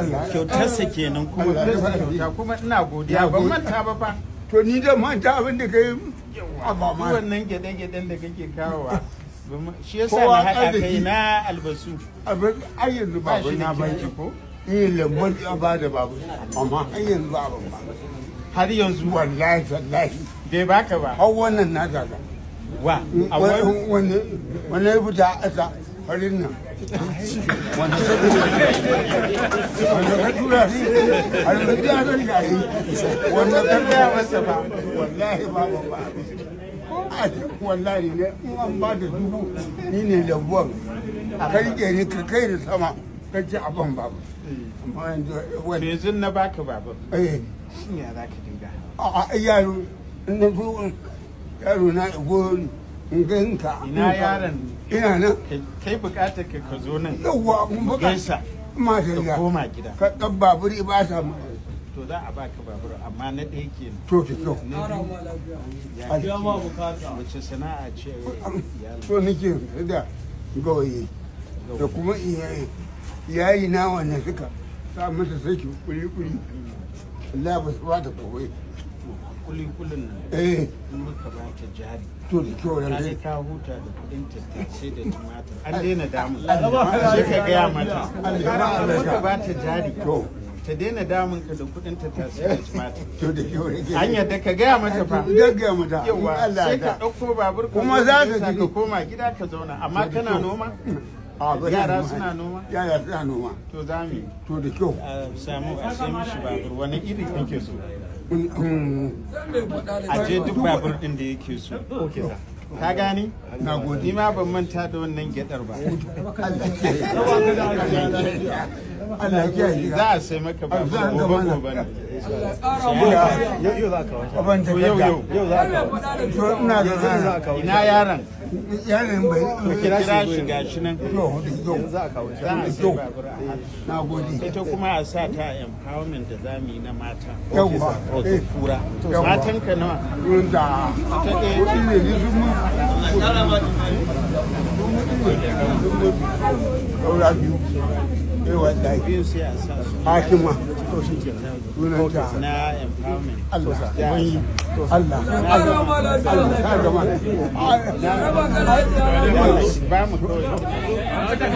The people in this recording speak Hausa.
Allah. Kyautarsa kenan kuma. Allah ya Kyauta sa. kuma ina godiya, ban manta ba fa. To, ni da manta abin da kai ba ma. Wannan gyaɗe-gyaɗen da kake kawowa shi yasa Kowa na haɗa arziki. kai na albasu. Abin ai yanzu ba babu shi da na kirki banki ko. Ni lambun ya ba da babu, amma har yanzu ba ban ba. Har yanzu? Wallahi tallahi. Bai baka ba? Har wannan na zaga. Wa a wani? Wani ya fita a ƙasa farin nan wanda ka tura, wanda ka tura shi har yanzu ya san gari wanda ka gaya masa ba. Wallahi ba ba ba a wallahi ne, in an ba da 1000, ni ne lambuwan ka rike ni, ka kai da sama, ka ci abin babu, amma yanzu To, wani yanzu na baka babur, eh. shin ya za ka dinga? A yaro na zo, yaro na go in ganka. Ina yaron? Ina nan. Kai bukatar ka ka zo nan Yawwa, mun buka gaisa ma ka da koma gida. Ka ɗan baburi ba ta mu. To, za a baka babur, amma na ɗaya kenan. To, ta kyau. Na biyu, ya kake, wace sana'a ce iyalin? To, nake da gawayi da kuma iyaye iyayi na wanda suka sa masa saki kuli kuli, Allah ba su ba ta kowai. Kulikulin nan, eh, in muka baka jari, to, da kyau ka ran je dai. Ka huta da kudin tattasai da tumatir, an daina damun, sai ka gaya mata Allah. In muka ba ta jari, to, ta daina damun ka da kudin tattasai da tumatir. To, da kyau rake. An yadda ka gaya mata fa. Da gaya mata in Yawa, Allah sai ya ka da. ɗauko babur ka Kuma zo za ka ta gaisa, ji. ka koma gida ka zauna. Amma kana noma? A, ba Yara noma. suna noma? Yara suna noma. To, za mu yi To, da kyau. a samu a sai mishi babur. Wani iri kake so? A je duk babur din da yake so, ka gane? Na gode. Ni ma ban manta da wannan gyadar ba. Allah ya kiyaye. Za a sai maka babur Za a gobe gama na. gobe ne. Yau za ka kawo. Aban To, yau takarda. yau. Yau za ka kawo. To, ina da Yanzu za a kawo. Ina yaron? Yaron bai Kira shi, gashi nan. To, da kyau. Za a kawo shi. Za a sai babur a haɗa. Na gode. Ita kuma a sa ta empowerment da za mu yi na mata. Yawwa. Eh. Kura. Yawwa. Matan ka nawa? Wurin da Ta ɗaya. kuɗi ne ni sun mutu. Saura biyu. Eh, wallahi. Biyu sai a sa su Hakima. Sunanta. na empowerment. Allah. Za a sa. Allah. Allah. Allah. Ta gama. Ba mu kawai.